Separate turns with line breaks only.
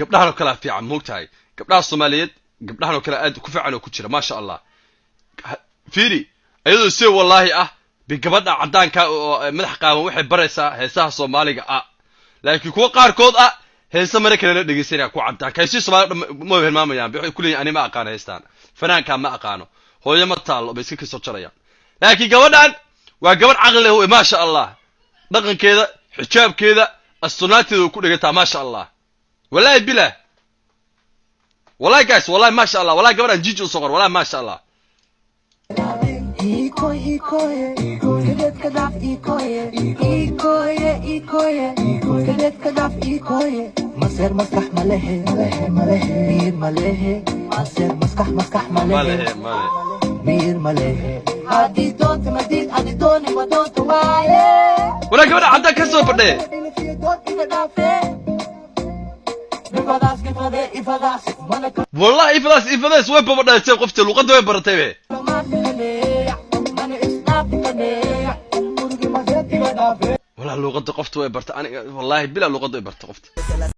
Gabdhahan oo kalea fiican, moogtahay? Gabdhaha Soomaaliyeed, gabdhahan oo kale aad ku fiican oo ku jira, maasha Allah. Fiiri, ayadoo see wallaahi ah bay gabadha caddaanka oo madax qaawan waxay baraysaa heesaha Soomaaliga ah, laakiin kuwa qaarkood ah heese mare kale la dhegeysanaya. Kuwa caddaanka heesihii Soomaalida dhan ma hilmaamayaan. Waxay ku leeyihin, "Ani ma aqaano heestaan, fanaankaa ma aqaano, hooyo ma taallo," bay iska kasoo jarayaan. Laakiin gabadhan waa gabadh caqli leh wey, maasha Allah. Dhaqankeeda, xijaabkeeda, astunaanteeda way ku dhigataa, maasha Allah. Wallahi bilah, wallahi guys, wallahi maasha Allah, wallahi gabadhan jiji usoo qor, wallahi maasha Allah.
Ikoy, ikoye, kadeedka dhaaf, ikoye, ikoye, ikoye, kadeedka dhaaf, ikoye. Maseer maskax malehe, miyir malehe. Maseer maskax, maskax malehe,
malehe, malehe,
miyir malehe. Haddii doonta madiid, adi dooni ma doonta waaye.
Walaa gabadha caddaan ka soo badhee.
Doon iga dhaafe. Ifadaas, ifade, ifadaas mana.
Wallahi ifadaas, ifadaas way babadhaysay qofta, luqadda way baratay be.
Mana isdhaafi karne.
Wallahi luqadda qofta way bartay. Aniga wallahi bila luqadda way bartay qofta.